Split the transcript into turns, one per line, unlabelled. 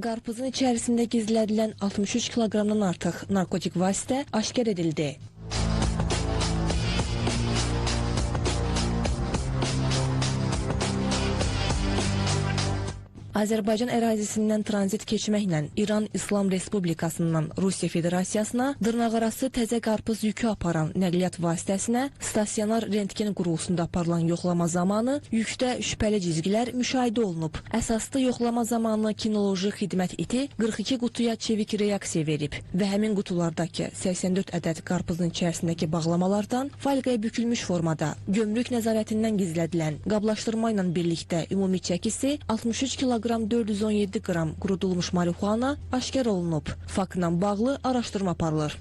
Qarpızın içərisində gizlədilən 63 kiloqramdan artıq narkotik vasitə aşkar edildi. Azərbaycan ərazisindən tranzit keçməklə İran İslam Respublikasından Rusiya Federasiyasına dırnaqarası təzə qarpız yükü aparan nəqliyyat vasitəsinə stasionar rentgen qurğusunda aparılan yoxlama zamanı yükdə şübhəli cizgilər müşahidə olunub. Əsaslı yoxlama zamanı kinoloji xidmət iti 42 qutuya çevik reaksiya verib və həmin qutulardakı 84 ədəd qarpızın içərisindəki bağlamalardan falqaya bükülmüş formada gömrük nəzarətindən gizlədilən qablaşdırma ilə birlikdə ümumi çəkisi 63 kiloqram 417 qram qurudulmuş marihuana aşkar olunub. Faktla bağlı araşdırma aparılır.